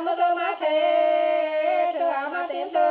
ມາເດີມາເທ ເທື່ອມາເຕັມເລີ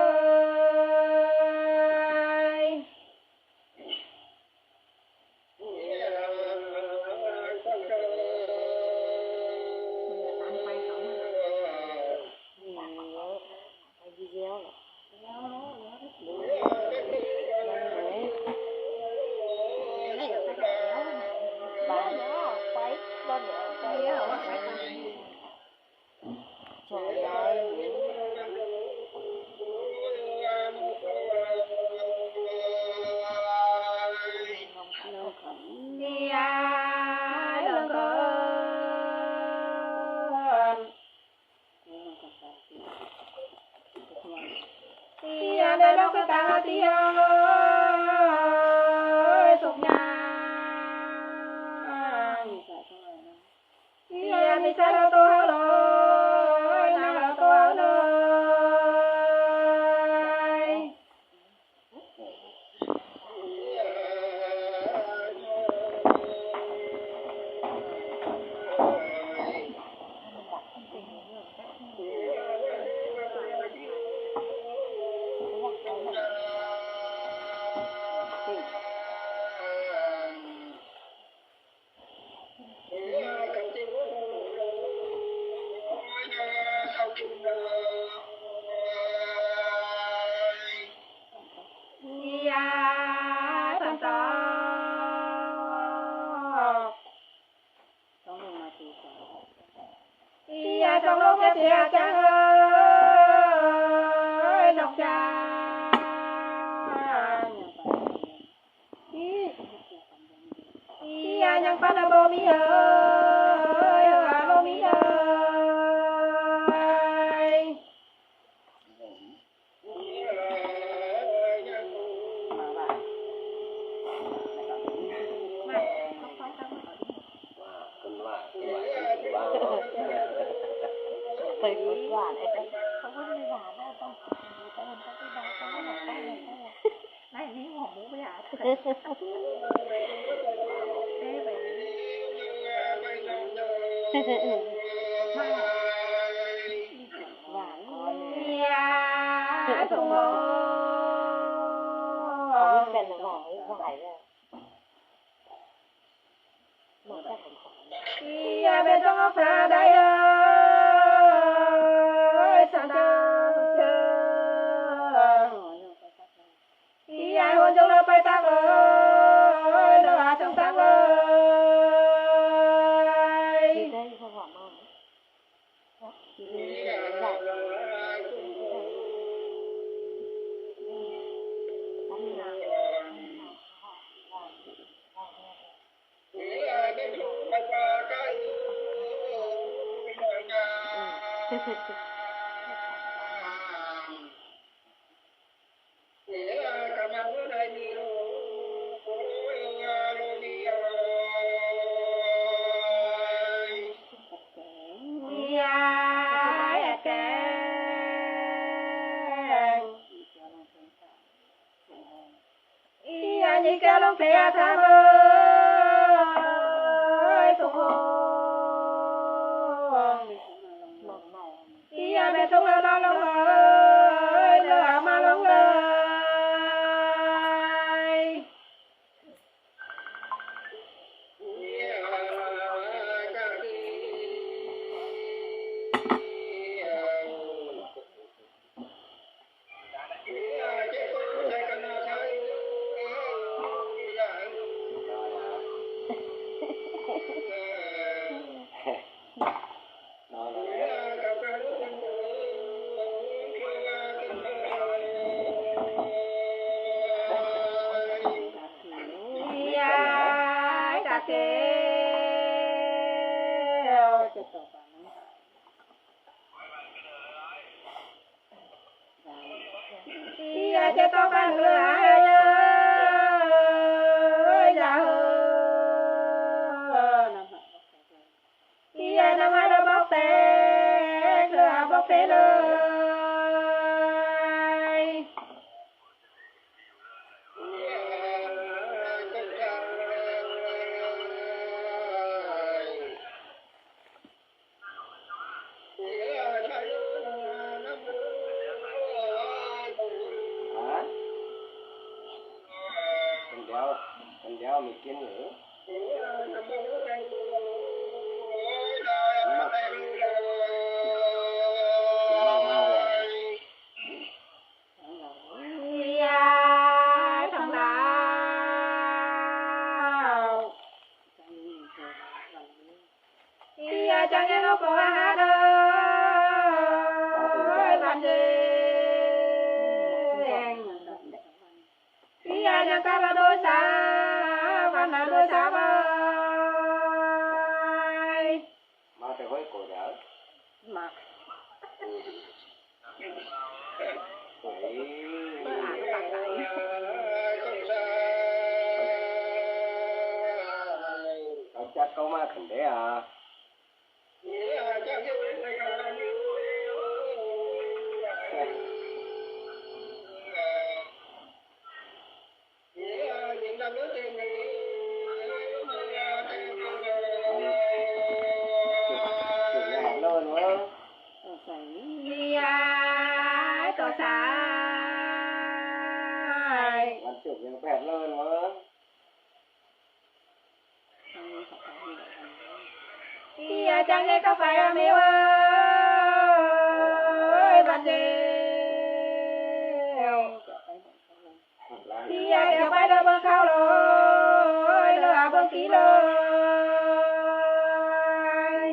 ຍ. ມີກິນຫຼື ມັກກິນເຫຼົ້າເມາຫວານ. ເສຍທັງລາວ ເສຍຈັ່ງເຮັດເອົາປອງອາຫານເອີຍ ບ້ານເດງ ເສຍຈັ່ງກັບລະໂດສາ ບ້ານລະໂດສາເອີຍ. ມາແຕ່ຫ້ວຍໂກດາ ມາ ໂອ້ຍ ມາອ່ານປາກໄຕ ເຂົາຈັດເຂົ້າມາຄັນເດ້ອາ. ເສຍຈັ່ງເຮັດກັບໄຟອາມີເອີຍ ບ້ານເດງ ເສຍແຕ່ໄປເດີເບິ່ງເຂົາເລີຍ ເລີຍເບິ່ງກີເລີຍ.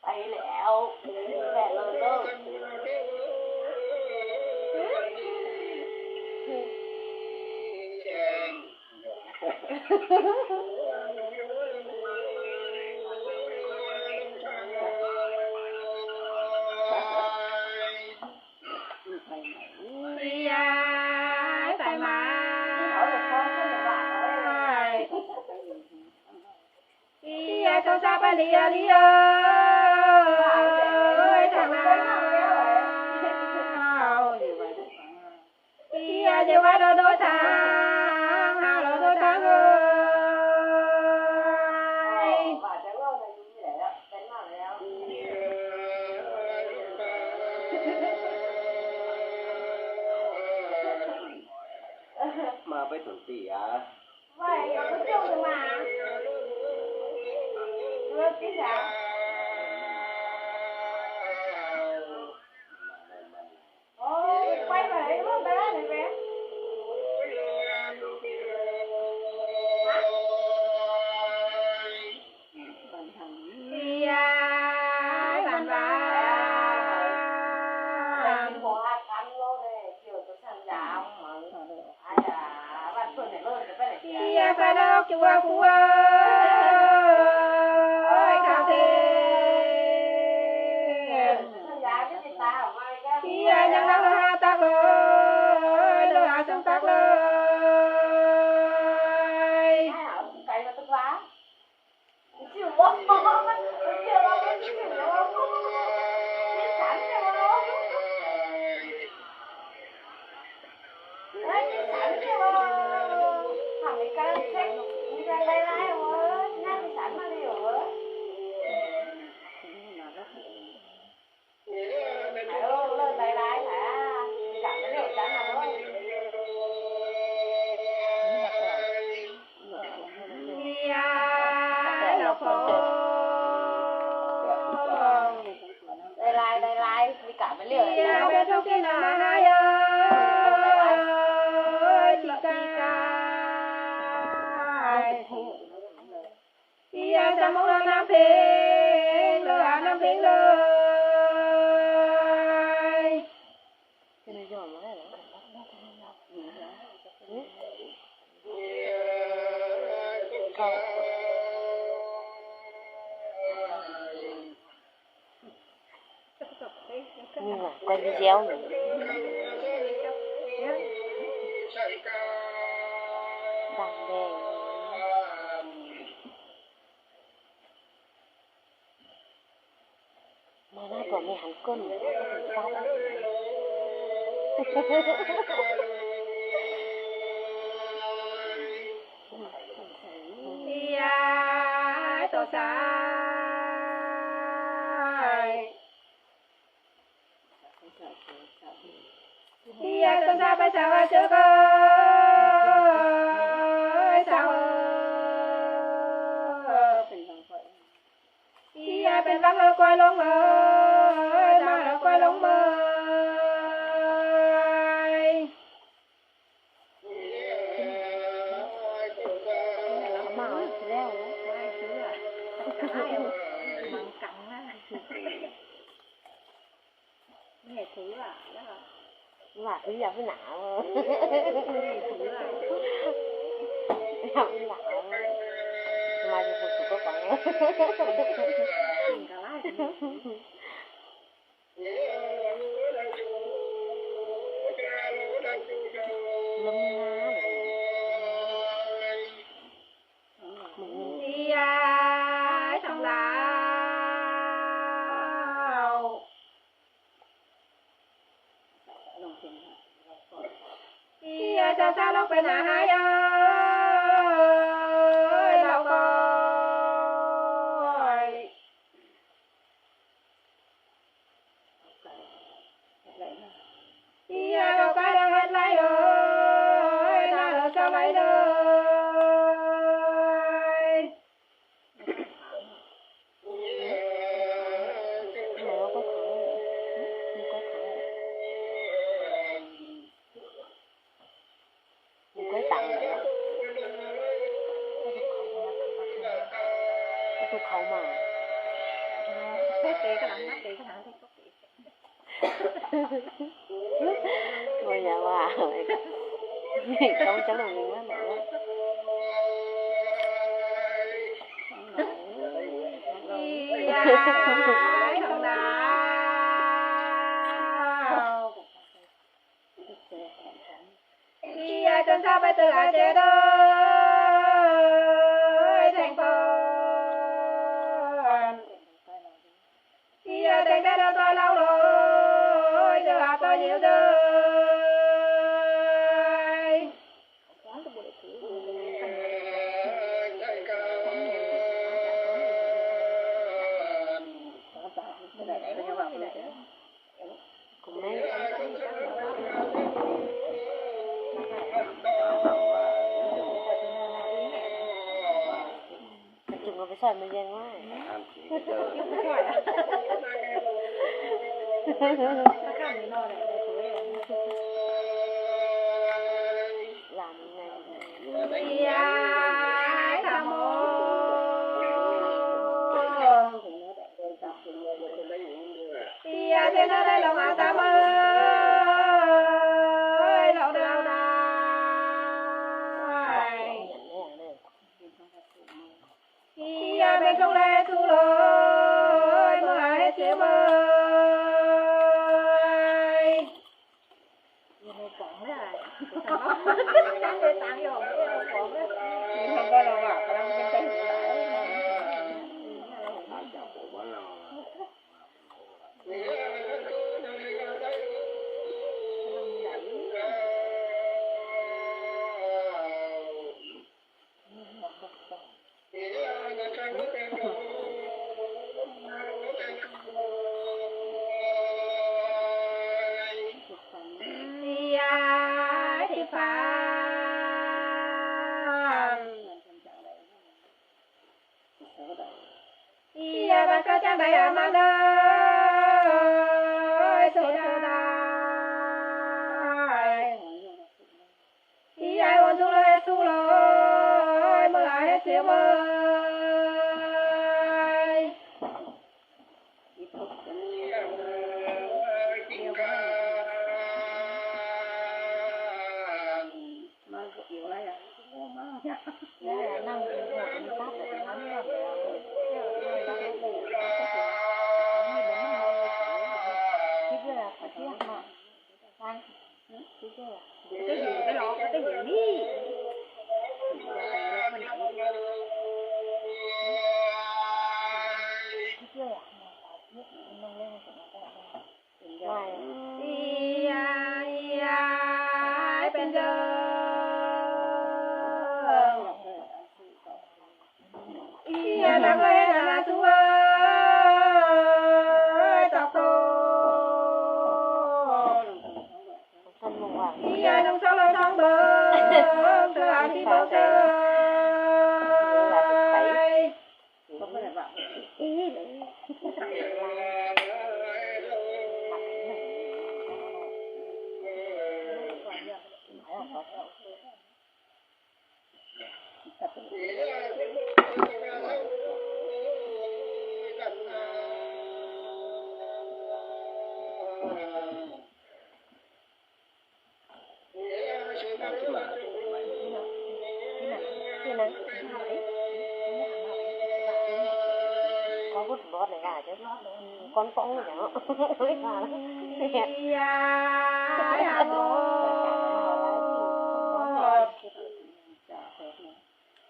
ໄປແລ້ວ ແປດໂລເດີ. ມາໄປຕົນຕີອາ. ໄຫວກໍບໍ່ເຈົ້າມາ ເລີກກິນຢາ. ໂອ້ຍ ໄປໄປເບິ່ງໄປວ່າໄດ້ແວະ ຮະ ບັນທັງ ເສຍບັນວ່າ ແຕ່ກິນບໍ່ຮັກກັນໂລດເດ້ ກ່ຽວກັບສັນຍາຂອງມັນ. ເສຍໄປແລ້ວຈົວຄົວເອີຍ ເຂົ້າເທນ ເສຍຍັງເອົາຫາຕັກເລີຍ ເລີຍຫາສັງຕັກເລີຍ. ຫຼາຍໆ ຫຼາຍໆ ມີການໄປເລື້ອຍ ເສຍຈະມົງນຳເພັງເລີຍ ນຳເພັງເລີຍ. ນີ້ນະ ກ່ອນຊິແຊວນີ້ ດັງແດງ. ມາໜ້າຕົວແມ່ຫັ້ນກົ້ນ ເສຍຕໍ່ສາຍ ເອີຍ ເປັນຫວັງເລີຍ ກວາຍລົງເລີຍ ມາເລີຍ ກວາຍລົງເລີຍ. ເອົາມາແລ້ວ ໄດ້ເຊື່ອ ມັນກັງນະ ແມ່ຖືວ່າ ແລ້ວ ວ່າຄືຢາກໜາວ ແມ່ຖືວ່າ ຢາກໜາວ ມາຢູ່ຜູ້ສຸກກໍຟັງ ກິນກໍຫຼາຍ ເລີ່ມງາມ ເອີຍ ທັງລາວ ເອີຍ ເຈົ້າສາວລອງເປັນອາຫາຍ ເອີຍ ລາວກໍ ເອີຍ ເຈົ້າກະໄດ້ເຮັດໄລ່ເອີຍ ນາເອີຍ ເຈົ້າໄລ່ເດີ. ມັນກໍຕາຍແລ້ວ ກໍຖືກເຂົ້າມາ ເຕະກັນນະ ເຕະກັນນະ ບໍ່ຢ່າວ່າ ຕ້ອງຈະລົງມາແລ້ວ. ເອີຍ ຈົນຊາວໄປເຕີອາເຈເດີ ແທງປອນ ເອີຍ ແທງແດດເດີ ຕອນເຮົາໂລຍ ເຈີອາປອຍຍິວເດີ. ຈຸງເອົາໄປໃສ່ມາແຍງໄວ້ ລຳໄງ. ເອີຍ ເປັນທຸກແລທຸກໂລຍ ເມື່ອເຮັດຊິເມີຍ ຢູ່ໃນກອງເລີຍ ຕັ້ງແຕ່ຕາງຢອກຢູ່ໃນກອງເລີຍ ເພິ່ນບໍ່ລະວ່າ ກຳລັງເປັນໄຕຫູຫຼາຍ. ເອີຍ ມັນກໍຈັ່ງໄດ້ອາມາເດີ ເຊີນເດີນາຍ ເອີຍ ໂອນສຸເລີຍສຸເລີຍ ເມື່ອເຮັດຊິເມີຍ. ເປັນເດີ ອີຍານາເອີຍ ນານາສູເອີຍ ຕອບໂຕ້ ຕອບໂຕ້ ຢ່ານຸ່ງໂສ້ໂລທອງເບິ່ງ ເທື່ອທີ່ບໍ່ເຄີຍ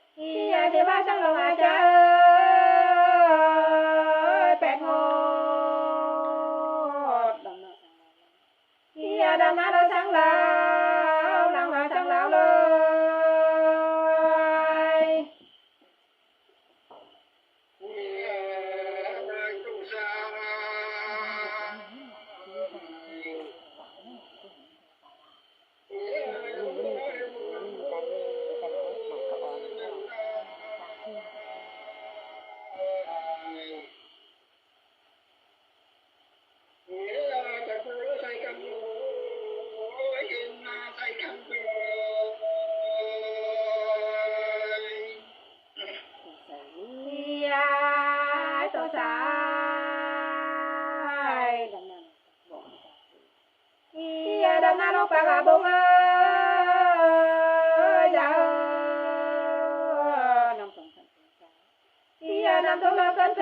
ເສຍເທວາສັງໂລອາຈາເອີຍ ແປດງົດ ເສຍດຳນາໂລສັງລາວ ຫຼັງມາສັງລາວເລີຍ. ເສຍດຳນາໂລກປາກອາບົງເອີຍ ລາວເອີຍ ນ້ຳສົງສານສົງສານ ເສຍນ້ຳທົ່ວເລີກເກີນເພ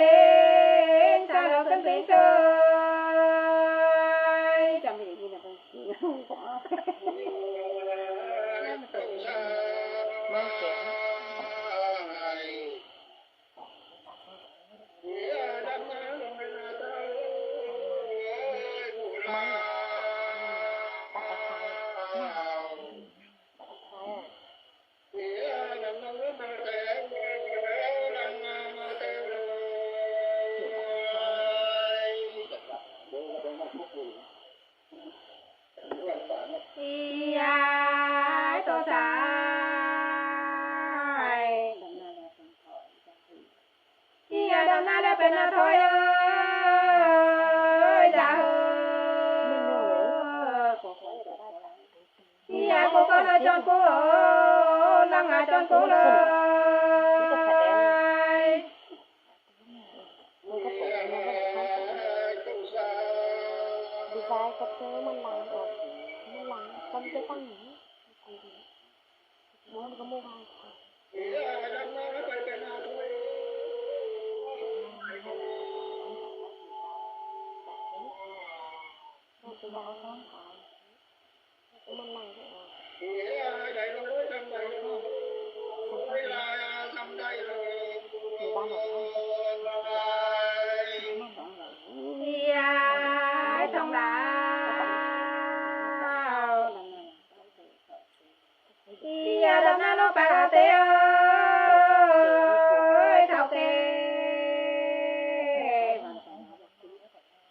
ງ ສາເລີກເກີນເພງເຊີຍ ຈຳເອງນີ້ນະ ມັນເຈັບ. ເສຍດຳນາແລ້ວເປັນນາຖອຍເອີຍ ລາວເອີຍ ເສຍກູໂກລະຈອນກູ ຫຼັງອາຈອນກູເລີຍ. ເສຍດຳນາໂລກປາກອາເຕເອີຍ ເຖົ້າແກ່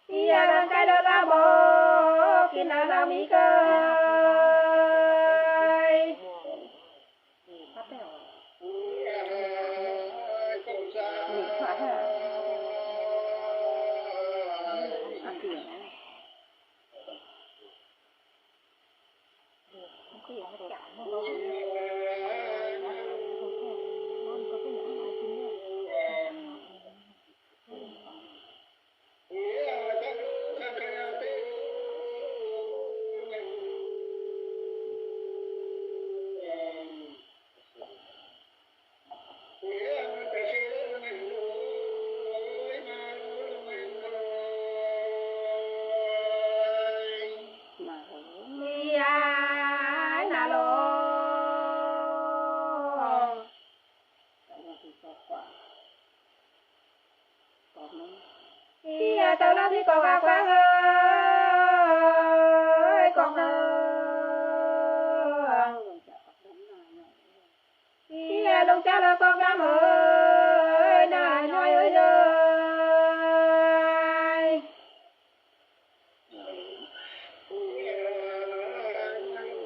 ເສຍດຳໄກ່ເລີກລາວບໍ່ ກິນອາລາວມີເກີຍ.ເສຍເຕົາລາວທີ່ກອກອາກວາງເອີຍ ກອກເອີຍ ເສຍລົງຈາກເລີກອກດຳເອີຍ ໜ້ານ້ອຍເອີຍເອີຍ.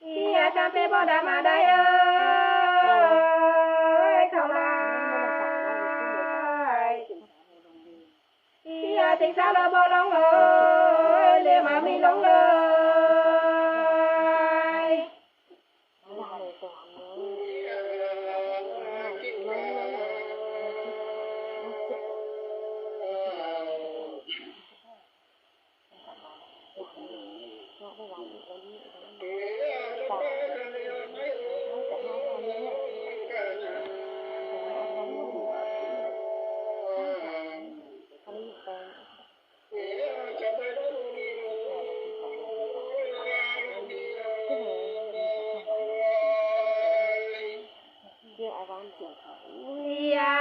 ເສຍຈຳເປັນບໍ່ໄດ້ມາໄດ້ເອີຍ ເຂົາຫຼາຍ ເສຍຈິງສາວລະບໍ່ລົງເອີຍ ເລມາມີລົງເລີຍ.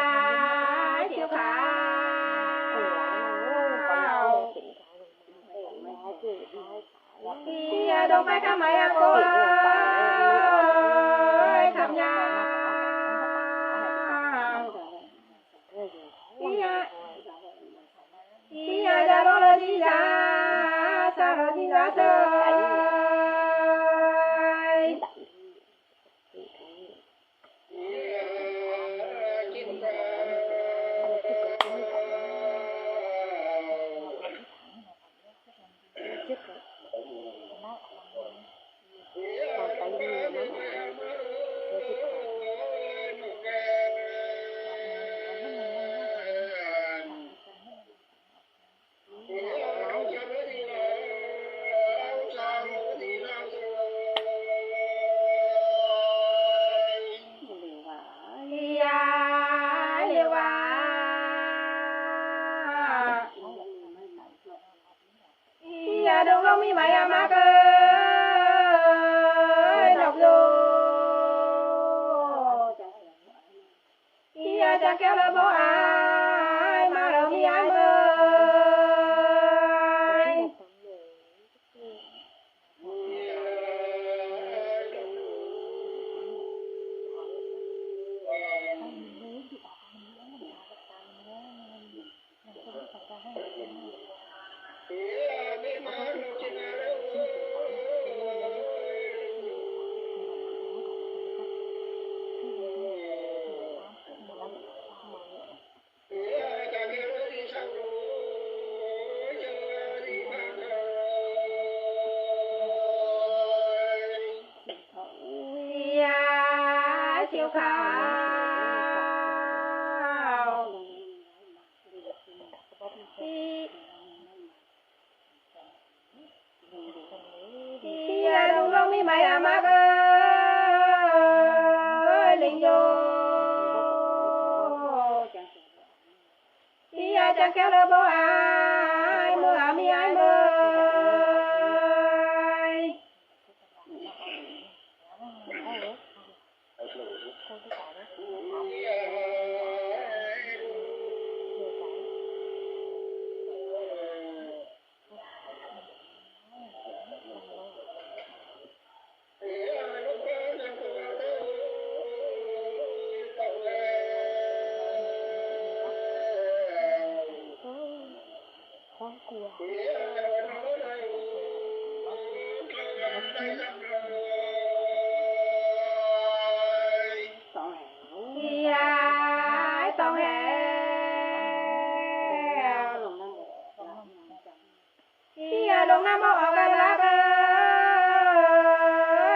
ບໍ່ອອກກັນລະເອີ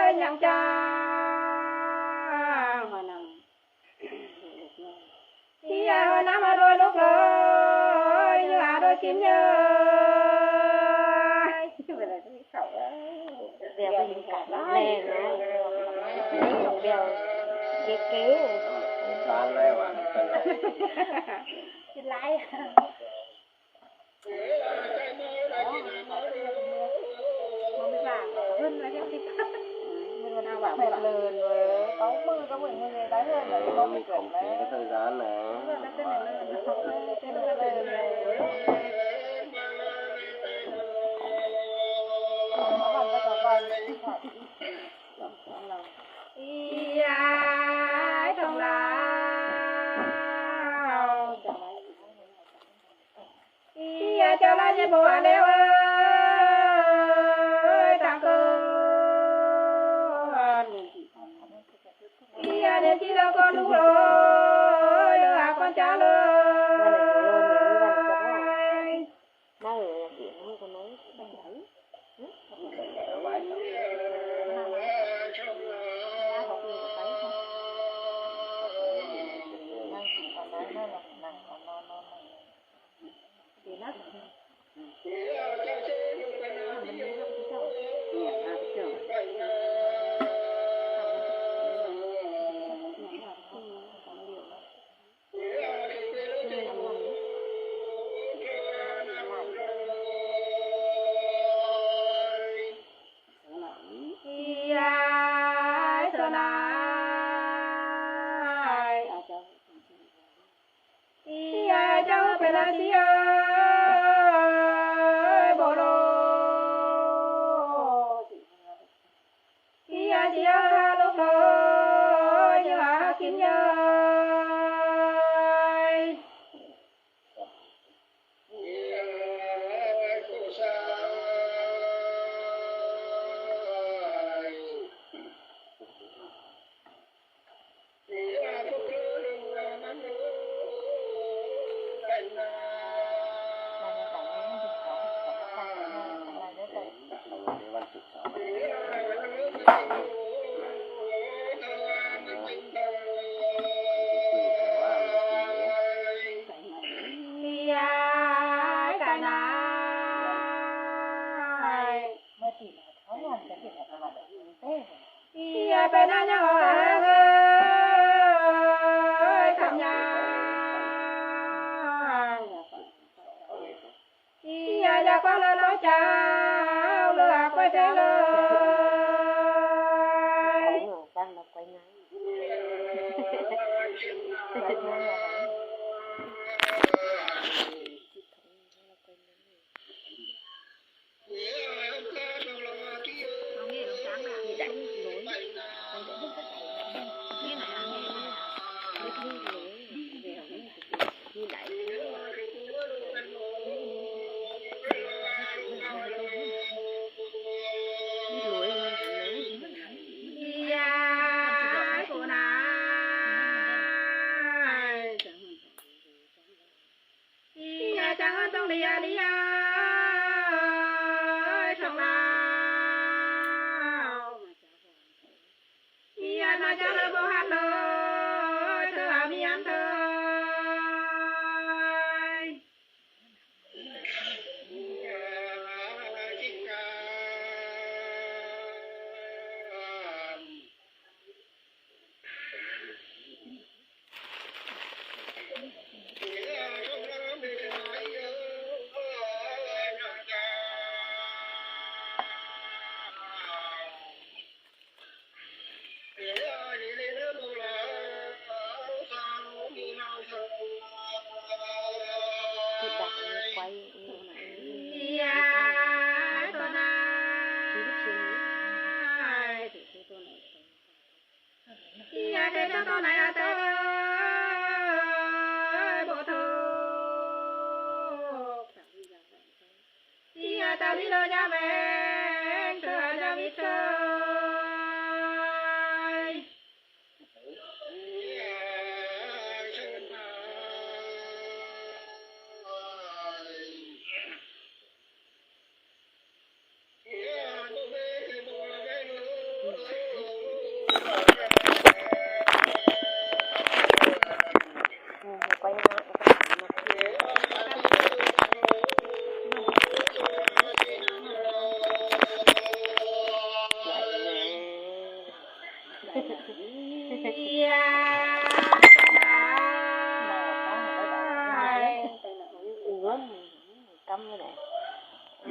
ຍ ຍັງຈາງວ່ານຳ ທີ່ຢາກເອົານ້ຳມາໂລຍລູກເອີຍ ຢູ່ຫາໂລຍກິນເຍີ ແບບເພິ່ນກັດແຮງເນາະ ແບບເກໆ ກິນຫຼາຍ. ເຈົ້າລະເຈັບຫົວແລ້ວເອີຍ ທາງເກີນ ເອີຍ ເດຊິໂລກອນລູກເອີຍ ເອີຍ ອາກອນຈາເລີຍ. ເຈົ້າເປັນອາຊີເອີຍ ບໍ່ໂລດ ທີ່ອາຊີເອີຍ ຫາລູກເອີຍ ຈະຫາກິນເອີຍ. ເປັນຫຍັງເອີຍ ຄຳຍາວ ຢ່າຢາກຟັງເລີຍນ້ອງເຈົ້າ ເລືອກໄວ້ແທ້ເລີຍ. ຟັງແລ້ວຂ້ອຍງ່າຍ.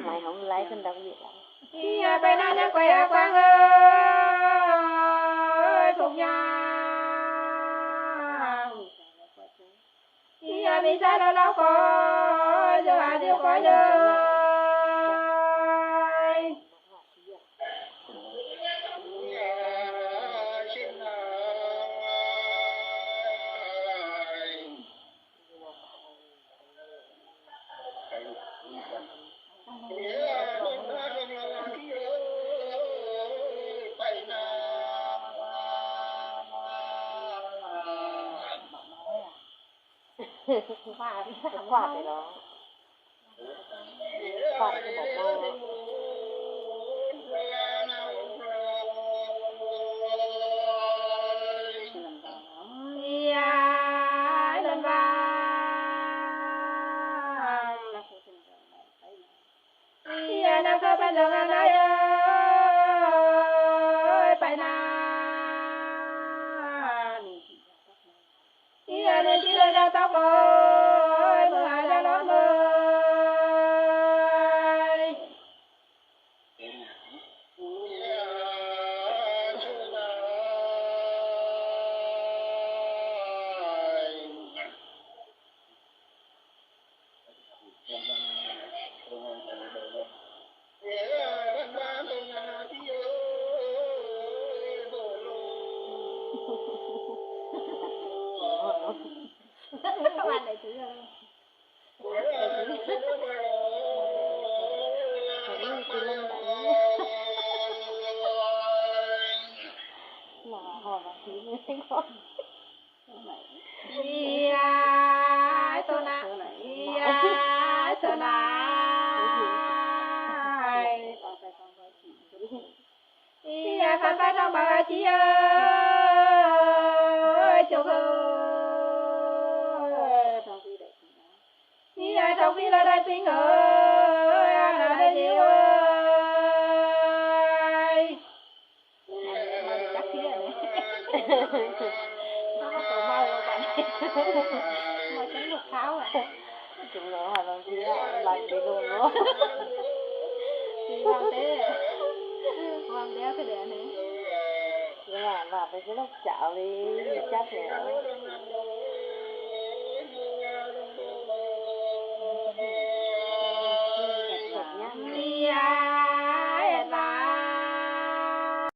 ໝາຍເຮົາໄລ່ຂຶ້ນດອກວຽດລະ ເອີຍ ທຸກຢ່າງ ເອີຍ ມີຊາລະລາວກໍ ເອີຍ ເອີຍ ເອີຍ. ຂວາດ ຂວາດໄປເນາະ ຂວາດໄປເນາະ.